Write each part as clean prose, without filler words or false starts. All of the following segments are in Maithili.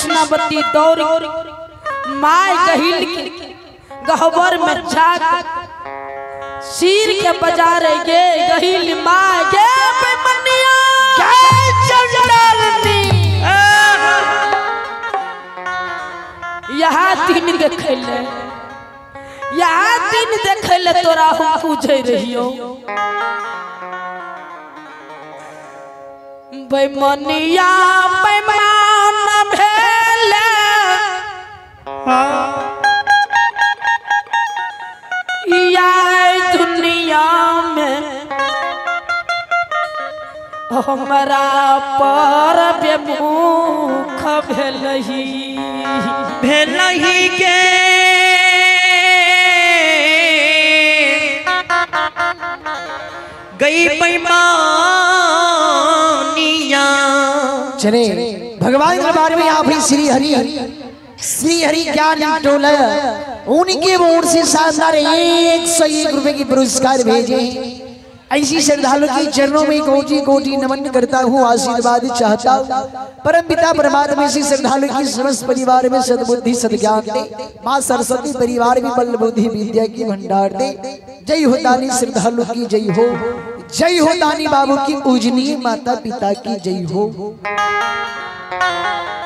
कृष्णावती दौड़ my गहिल के गहबर में झाक सिर के बजा रहे गे गहिल my गे बेमनिया चंडालनी। यहाँ दिन देखले, यहाँ दिन देखले तोरा हम पूजे रहियो। बेमनिया बेमान भेले या दुनिया में हमरा पर बेमुख भेलही भेलही के गई पैमानिया। चले भगवान दरबार में आप ही श्री हरि श्री हरि ज्ञान टोला उनके ओर से शानदार 101 रुपए की पुरस्कार भेजे। ऐसी श्रद्धालु की चरणों में कोटि कोटि नमन करता हूँ, आशीर्वाद चाहता हूँ। परम पिता परमात्मा से श्रद्धालु की समस्त परिवार में सद्बुद्धि सद्ज्ञान दे, माँ सरस्वती परिवार में बल बुद्धि विद्या की भंडार दे। जय हो दानी श्रद्धालु की जय हो, जय हो दानी बाबू की पूजनीय माता पिता की जय हो।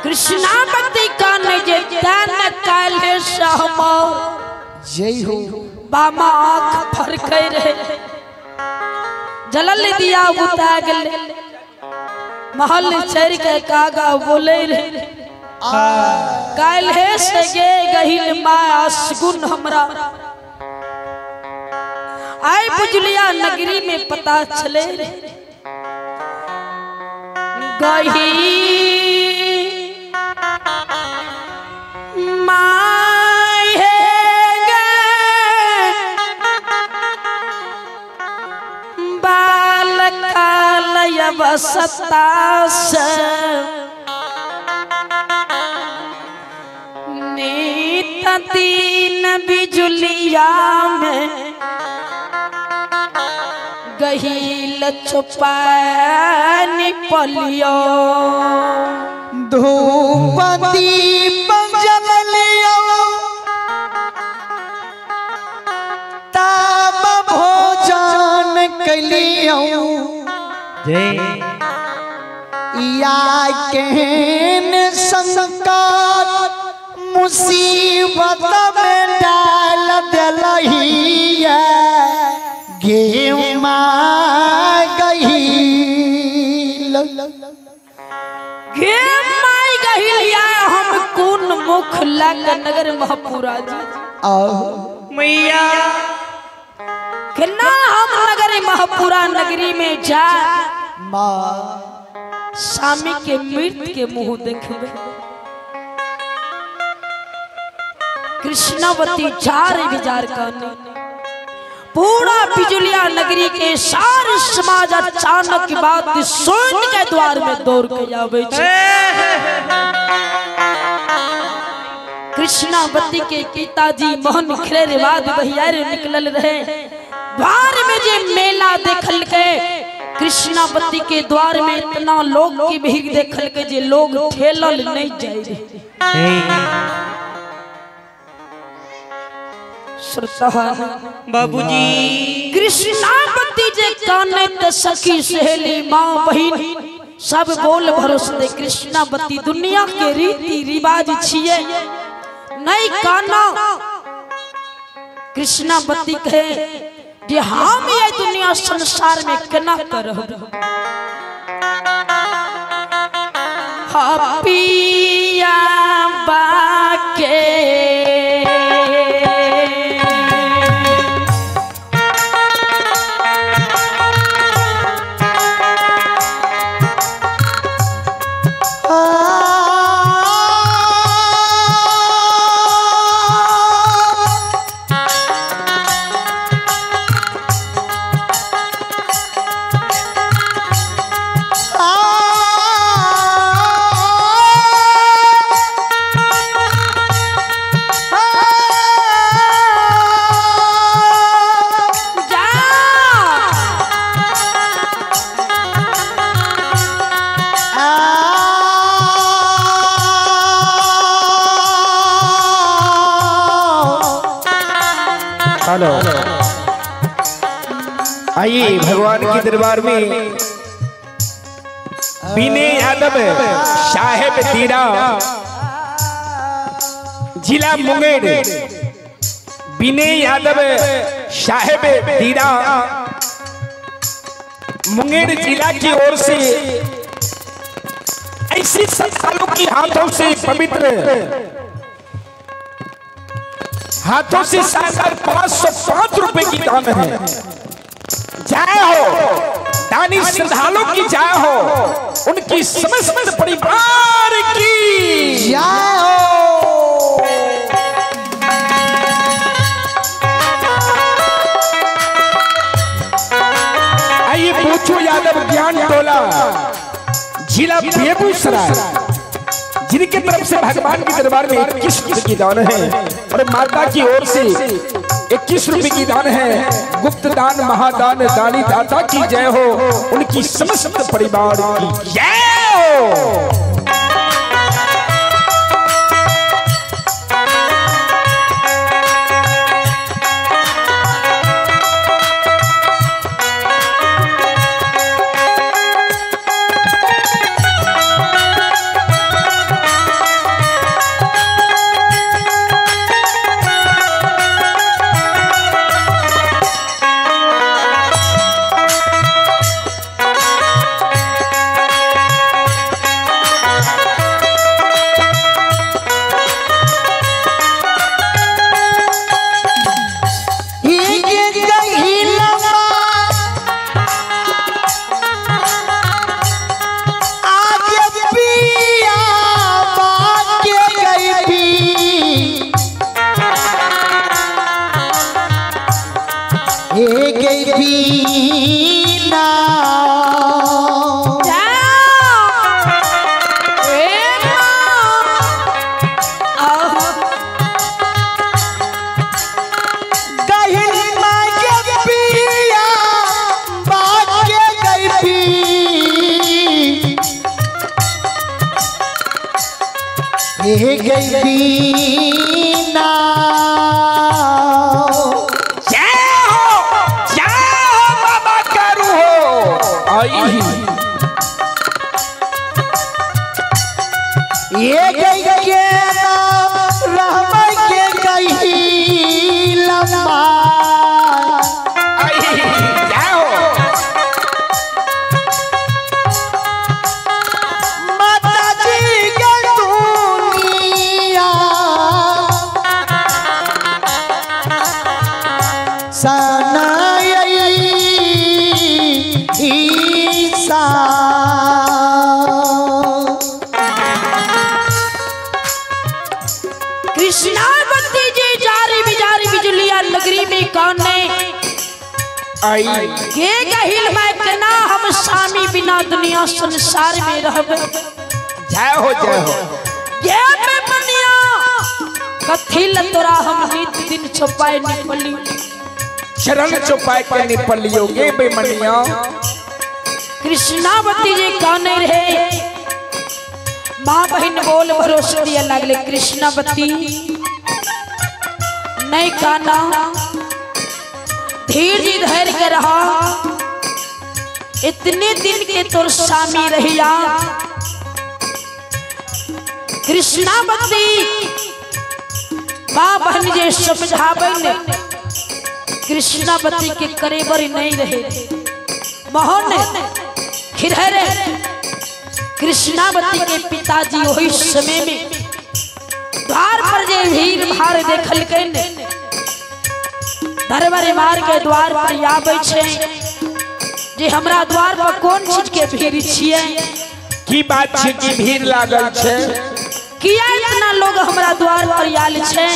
कृष्णावती का जय हो। बामा आँख फरके रहे जलल दिया बुता गले महल चढ़ के कागा बोले रे काल हे से गे गहिल माँ असगुन हमरा आए बुझलिया नगरी में पता चले रे गही my हे गे बाल काल यवसतास नीत तीन बिजुलिया में गहील छुपानी पलियो धूप दीप जल लियो ताप भोजन कलियो या केहन संकट मुसीबत में डाल दिलही गेमा गहील गे माई गहिलिया हम कोन मुख लग नगर महापुरा जी आओ मैया किना हम नगर महापुरा नगरी में जा माँ स्वामी के मृत के मुंह देखबे। कृष्णावती चार विचार करने पूरा बिजुलिया नगरी के सारे समाज अचानक की बात सुन के द्वार में दौड़ के आवे छे। कृष्णावती के पिताजी मोहन खरेर बाद बहियार निकलल रहे द्वार में जे मेला देखल के कृष्णावती के द्वार में इतना लोग की भीड़ देखल के जे लोग ठेलल नहीं जाए रहे। बाबूजी कृष्णावती जे काने त सखी सहेली माँ बहिन सब बोल भरोसे दे कृष्णावती दुनिया के रीति रिवाज छिए नहीं काना। कृष्णावती कहे जे हम ये दुनिया संसार में केना करब पिया बाके हेलो आइए भगवान के दरबार में विनय यादव साहेब दीरा जिला मुंगेर, विनय यादव साहेब दीरा मुंगेर जिला की ओर से ऐसी श्रद्धालु की हाथों से पवित्र हाथों से शानदार 505 रुपए की दान है। जय हो दानी श्रद्धालु की जय हो, उनकी समस्त परिवार की जय हो। आइए पूछो यादव ज्ञान टोला जिला बेगूसराय जिनके तरफ से भगवान के दरबार में 21 रुपए की दान है और माता की ओर से 21 रुपए की दान है। गुप्त दान महादान दानी दाता की जय हो, उनकी समस्त परिवार की जय हो। के गहिल मैं केना हम स्वामी बिना दुनिया संसार में रहब। जय हो जय हो। ये में बनिया कथिल तोरा हम नित दिन छुपाए निपली, चरण छुपाए के निपलियो गे बेमनिया। कृष्णावती जी काने रहे, माँ बहन बोल भरोसे दिया लागले कृष्णावती नहीं काना, धीर जी धैर्य के रहा, इतने दिन के तोर स्वामी रहिया। कृष्णावती माँ बहन जे समझाबन कृष्णावती के करेबर नहीं रहे। मोहन खिरहरे कृष्णावती के पिताजी वही समय में द्वार पर जे भीड़ भाड़ देखलकैन, दरबार मार के द्वार पर आबै छै जे हमरा द्वार पर कोन चीज के भीड़ छियै, की बात छै कि भीड़ लागल छै, किया इतना लोग हमरा द्वार पर आयल छै।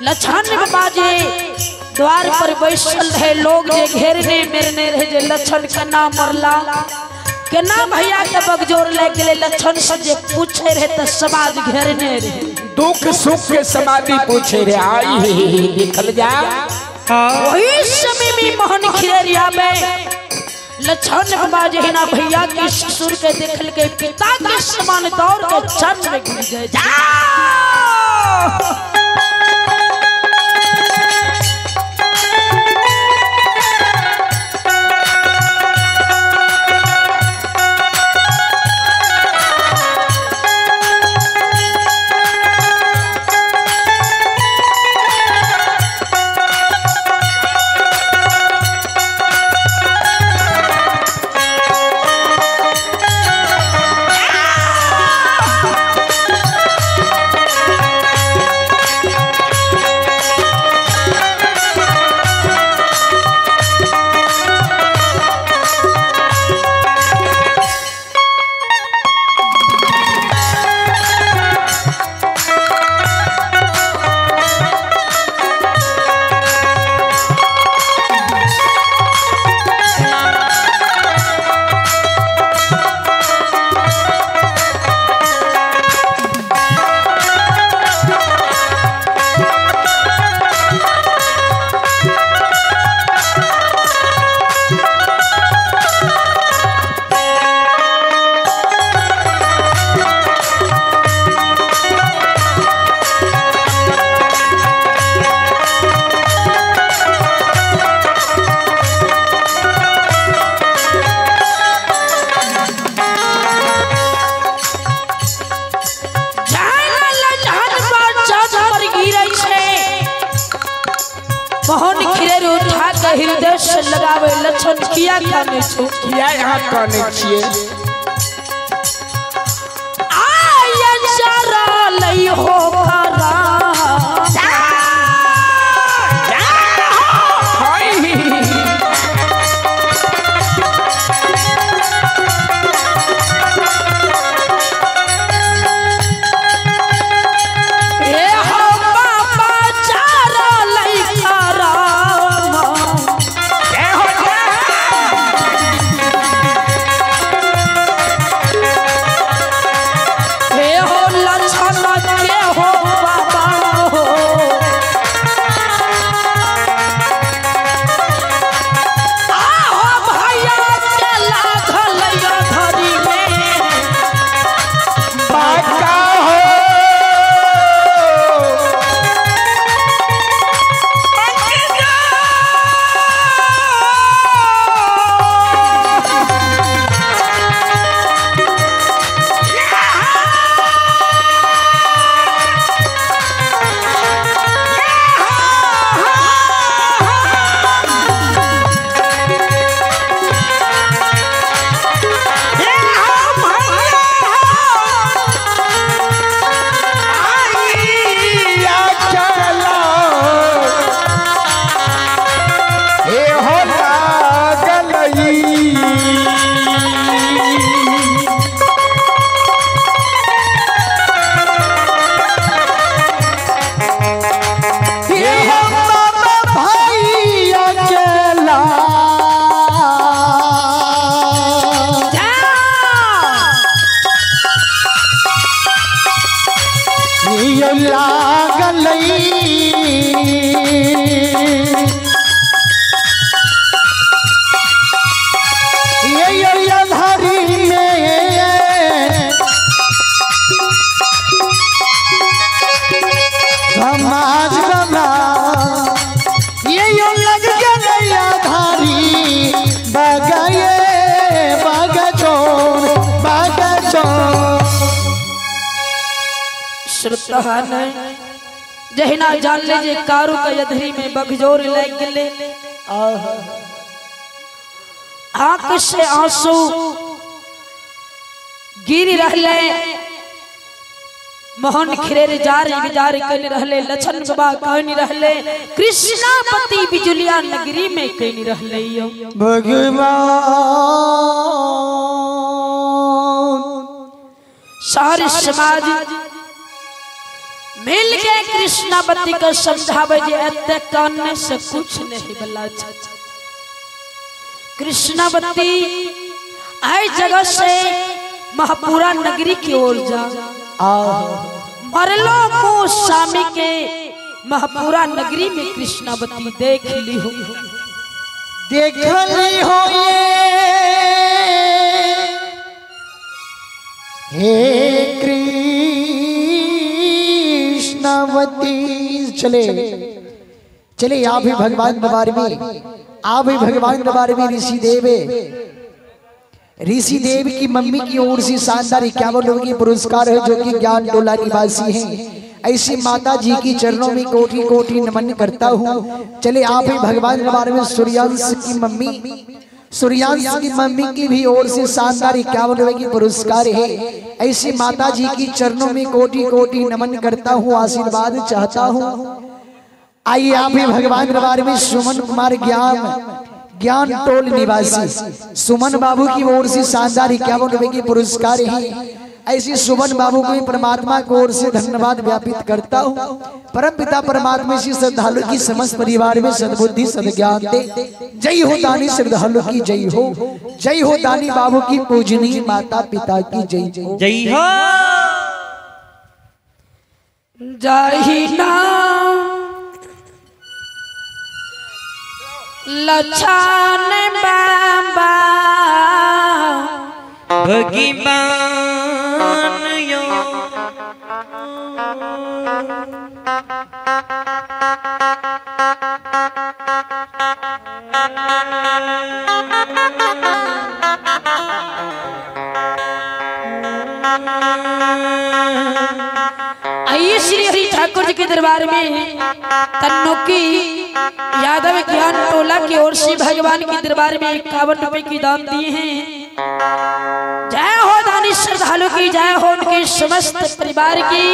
लक्षण बाबा जे द्वार पर बैसल रहे लोग जे घेरने मेरने रहे जे लक्षण केना मरला केना भैया के बगजोर लागि गेलै, लक्षण से जे पूछे रहे तऽ समाज घेरने रहे, दुख सुख के समाधि पूछे रे आई देखल जा। वही समय में मोहन खिररिया में लक्षण बाबा जहिना भैया के ससुर के देखल के पिता के समान दौड़ के चरण में गिर गए। हृदय से लगावे लक्षण किया काने छो किया यहाँ काने छिए आय जरा लई हो खरा जहिना जान ले जे कारू का यधरी में बगजोर लग गेले आंख से आंसू गिर रहले मोहन खिरेर जारी बिजारी कहने रहले लछन बाबा कहने रहले कृष्णापति बिजुलिया नगरी में कहने रहले भगवान सारे समाज मिल के कृष्णापति को समझावे जे एते कानने से कुछ नहीं बला। कृष्णापति आई जगह से महापुरा नगरी की ओर जा मरलो को स्वामी के महापुरा नगरी में कृष्णावती देख ली हो देख ली हो ये हे कृष्णावती। चले चले आप भी भगवान दरबार में, आप भी भगवान दरबार में ऋषि देव ऋषि देव की मम्मी की ओर से शानदार 51 रुपये की पुरस्कार है जो कि ज्ञान टोला निवासी हैं। ऐसी माता जी की चरणों में कोटि कोटि नमन करता हूँ। चले आप ही भगवान दरबार में सूर्यांश की मम्मी, सूर्यांश की मम्मी की भी ओर से शानदार 51 रुपये की पुरस्कार है। ऐसी माता जी की चरणों में कोटि कोटि नमन करता हूँ, आशीर्वाद चाहता हूँ। आइए आप ही भगवान दरबार में सुमन कुमार ज्ञान ज्ञान टोल निवासी सुमन बाबू की ओर से शानदार 51 रुपए की पुरस्कार है। ऐसी सुमन बाबू को परमात्मा को ओर से धन्यवाद व्यापित करता हूँ। परम पिता परमात्मा से श्रद्धालु की समस्त परिवार में सद्बुद्धि सद्ज्ञान दे। जय हो दानी श्रद्धालु की जय हो, जय हो दानी बाबू की पूजनीय माता पिता की जय हो, जय हो। जय नाम लछन बाबा भगवान यो आइए श्री हरि ठाकुर जी के दरबार में तन्नोकी यादव ज्ञान टोला की ओर से भगवान के दरबार में 51 रुपए की दान दिए हैं। जय हो दानी श्रद्धालु की, जय हो उनके समस्त परिवार की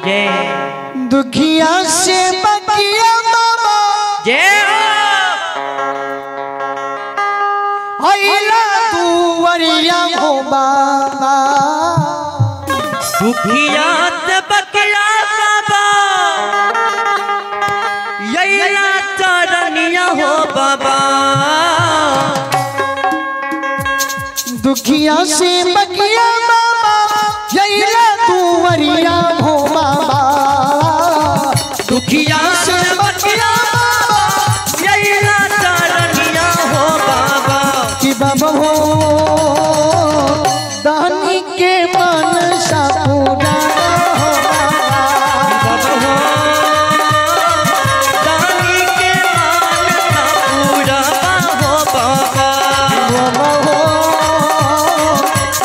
जय। दुखिया से बकिया बाबा जय हो। अइला दुवरिया हो बाबा, दुखिया से बकिया बाबा, यैला चरनिया हो बाबा। दुखिया से बकिया बाबा, यैला दुवरिया हो बाबा। दुखिया से बकिया बाबा, यैला चरनिया हो बाबा। कि बाबा हो दानी के मनसा पूरा हो बाबा हो दानी के मनसा पूरा हो बाबा। बाबा हो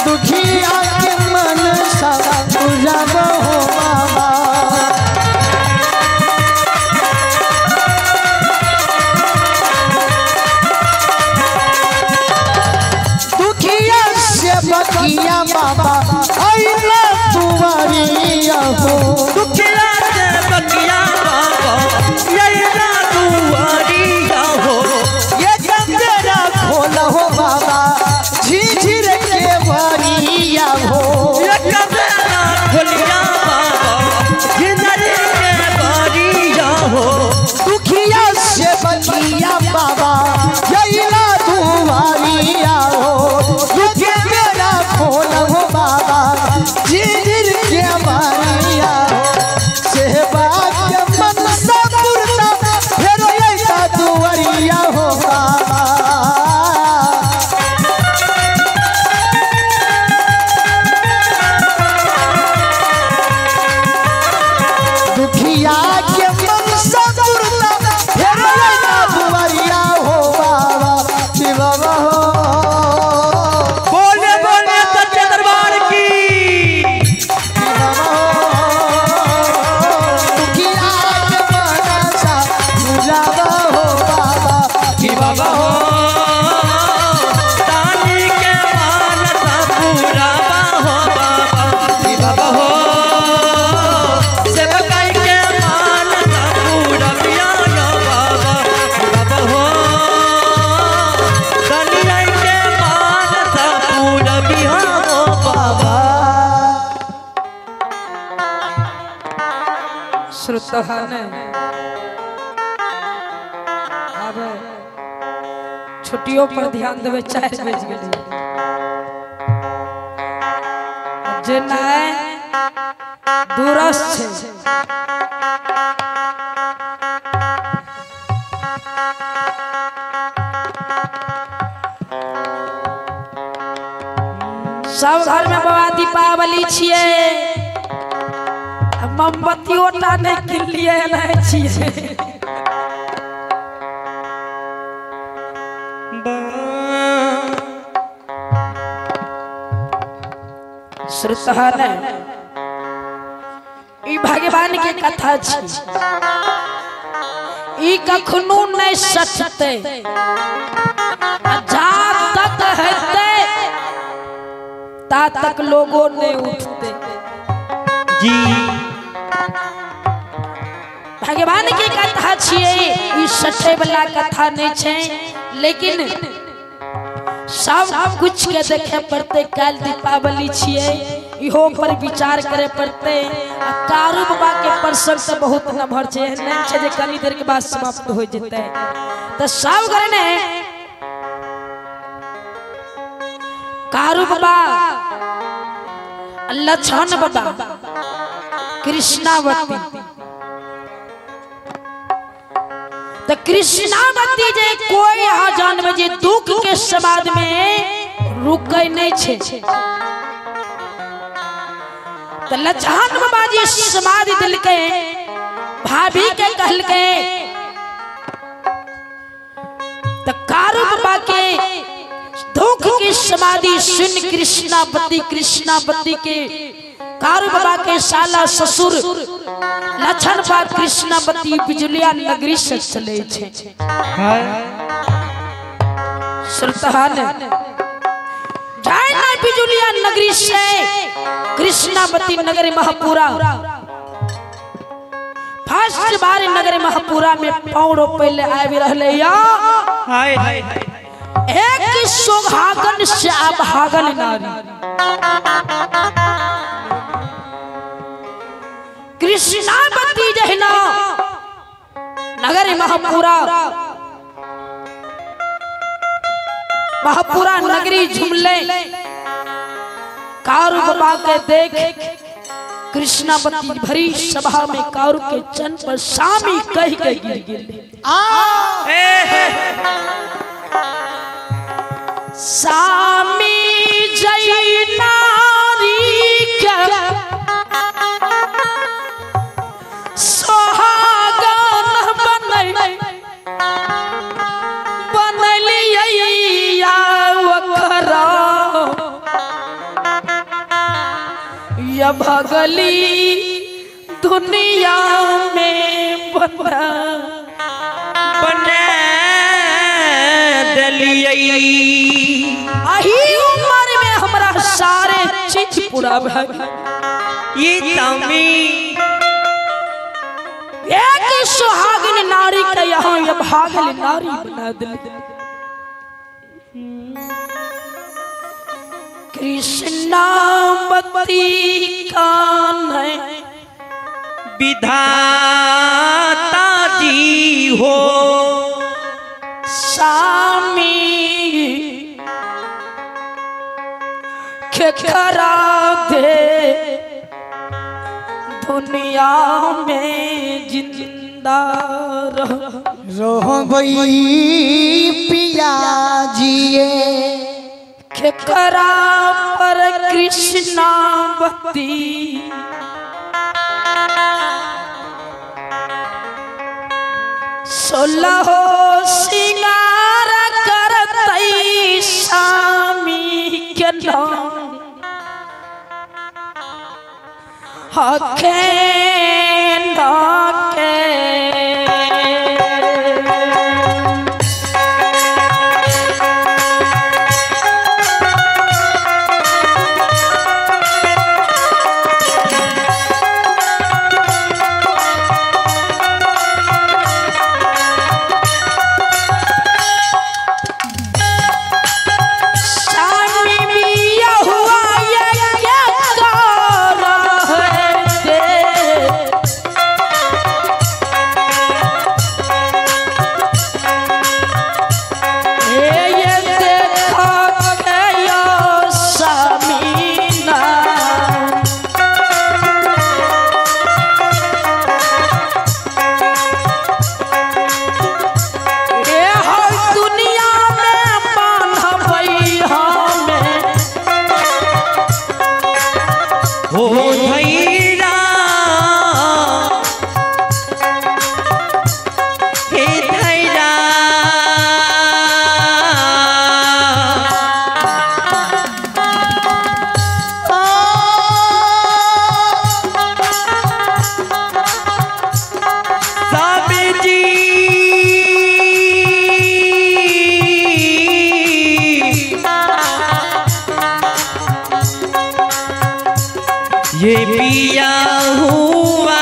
दुखिया के मनसा पूरा हो बाबा। दुखिया से बकिया बाबा, अइला दुआरिया हो। दुखिया से बकिया बाबा, यैला दुआरिया हो। ये गंगरा खोल हो बाबा, झिझिर के बरिया हो। ये गंगरा खोलिया बाबा, झिझिर के बरिया हो। दुखिया से बकिया बाबा, यैला दुआरिया हो। ये गंगरा खोल हो बाबा, झिझिर के बरिया हो। सेवा के मनसा पूरता, फेर अइला दुआरिया हो बाबा। दुखिया के मनसा पूरता, फेर अइला दुआरिया हो बाबा। कि बाबा हो बोले बोले सच्चे दरबार की। बाबा हो दुखिया के मनसा पूरा हो बाबा। कि बाबा हो दानी के मनसा पूरा हो बाबा। कि बाबा हो सेवकाई के मनसा पूरा पिया बाबा। कि बाबा हो दानी के मनसा पूरा बिया हो बाबा। श्रोतागण अब छुट्टियों पर ध्यान देवे, 4 बज गेलै जे नहि दूरस छै। सब घर में बाबा दीपावली छियै, मोमबत्तियों टा नहि किनलियै नहि छियै। श्रोतागण ई भगवान के कथा छी, ई कखनो नहि सटतै, जा तक हेतै ता तक लोगो नहीं उठते जी। भगवान के कथा छियै, ई सटे वाला कथा नहीं छै, लेकिन सब कुछ के देखे पड़ते। काल दीपावली छियै, इहो पर विचार करे पड़ते। आ कारू बाबा के प्रसंग तो बहुत नमहर छै, एहन छै जे कनी देर के बाद समाप्त हो जेतै। तो सब घरे ने कारू बाबा, लक्षण बाबा, कृष्णावती, तो कृष्णावती जे कोई यहाँ जानवे जे दुख के समाज में रुकै नहीं छे। तो लक्षण बाबा जी समाधि दिलके, भाभी के कहलके, तो कारू बाबा के दुख की समाधि सुन कृष्णावती, कृष्णावती के कारू बाबा के साला ससुर लछन बा कृष्णावती बिजुलिया नगरी से चले छे। सुल्तान जाए ना बिजुलिया नगरी से कृष्णावती नगर महापुरा फर्स्ट बार नगर महापुरा में पौड़ो पहले आबि रहले या एक सुहागन से अभागन नारी कृष्णावती जहिना नगर महापुरा महापुरा नगरी झुमले कारू बाबा के देख कृष्णावती भरी सभा में कारू के चन पर सामी कह के गिर गेल। सामी जय नारी के सोहागन बनल बनलिया ओकरा या भगली दुनिया में बना बना दलियै। आही उम्र में हमरा सारे चीज पूरा भा ये तमी एक सुहागिन नारी के यहाँ ये भागल नारी बना दिल। कृष्णावती कान विधाता जी हो सामी खेखरा दे दुनिया में जिंदा रहो पिया जिए खेखरा पर कृष्णावती सोलह सिंगार करतई सामी के नाम हखे के ये पिया हुआ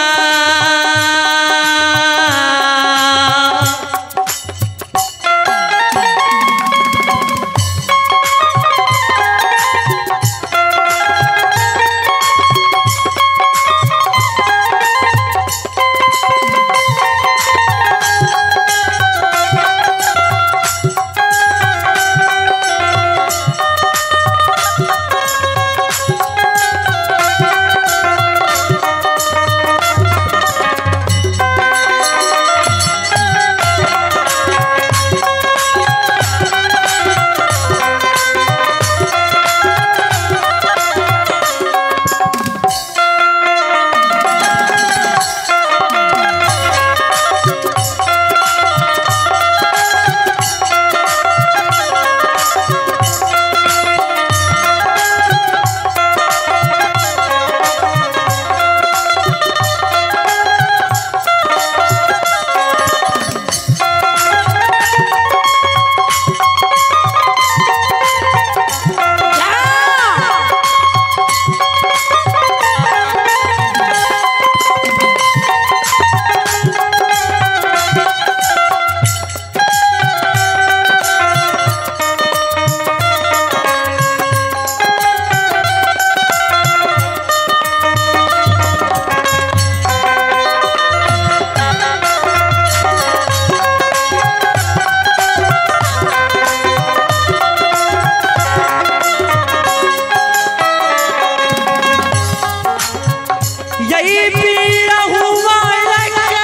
जय पीड़ा हुआ लगा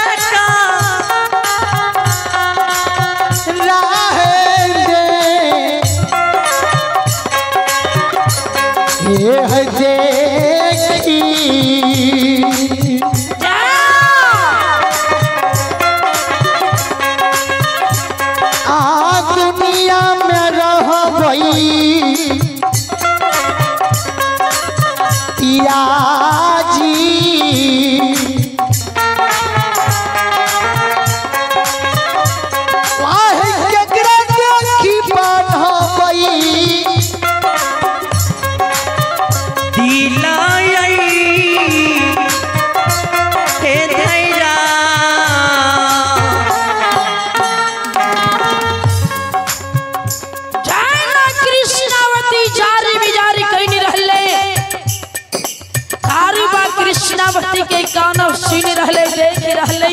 ये देखी आ दुनिया में रहबई पियाजी वाह केकरा देखी बान्हबई कृष्णावती के कानव सुन रहले देख रहले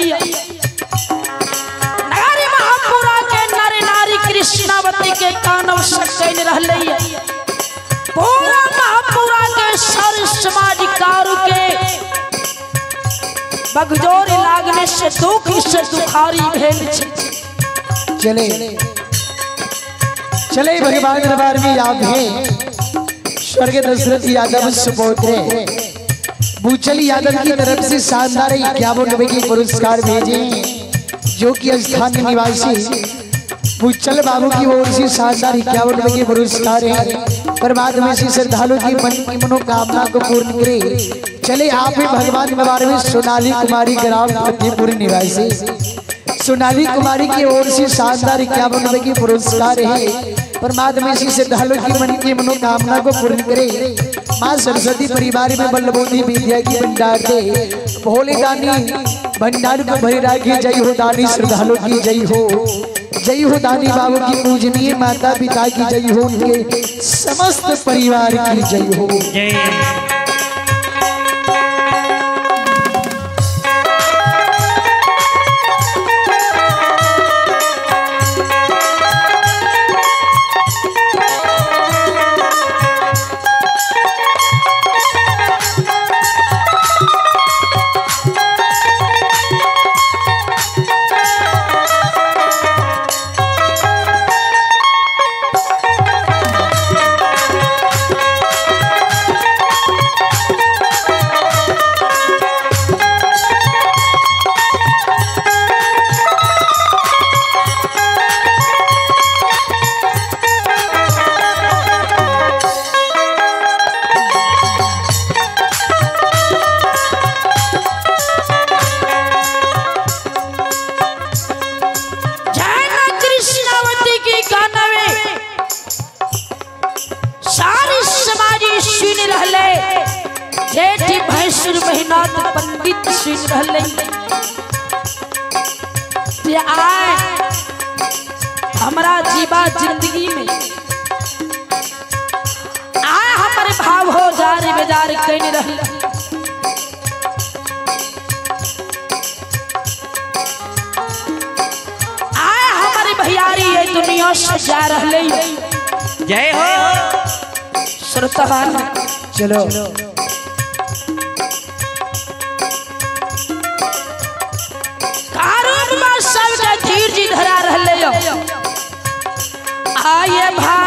नगर महापुरा के नर नारी कृष्णावती के कानव सकैन रहले पूरा महापुरा के सारे समाज कारू के बगजोर लागने से दुख से दुखारी भेल छे। चले चले भगवान दरबार में याद है स्वर्गीय दशरथ यादव सुपोत्र बूचल यादव की तरफ से शानदार 51 रुपए की पुरस्कार भेजे जो कि स्थानीय निवासी बूचल बाबू की ओर से शानदार 51 रुपए के पुरस्कार है। परमात्मा से श्रद्धालु की मन की मनोकामना को पूर्ण करे। चले आप भी भगवान दरबार में सोनाली कुमारी ग्राम फतेहपुर निवासी सोनाली कुमारी की ओर से शानदार 51 रुपए की पुरस्कार है। परमात्मा से श्रद्धालु की मन की मनोकामना को पूर्ण करे। माँ सरस्वती परिवार में बल्लभोधी विद्या की भंडार दे भोले दानी भंडार को भरी राखी। जय हो दानी श्रद्धालु की जय हो, जय हो दानी बाबू की पूजनीय माता पिता की जय हो, उनके समस्त परिवार की जय हो। पंडित सुन रहले आए हमरा जीवा जिंदगी में आए हमारे भाव हो जारी बेजार कहीं रहले। आए हमारे भैयारी ये दुनिया से जा रहले। जय हो श्रोतागण। चलो धीर जी धरा रहले आये भाई।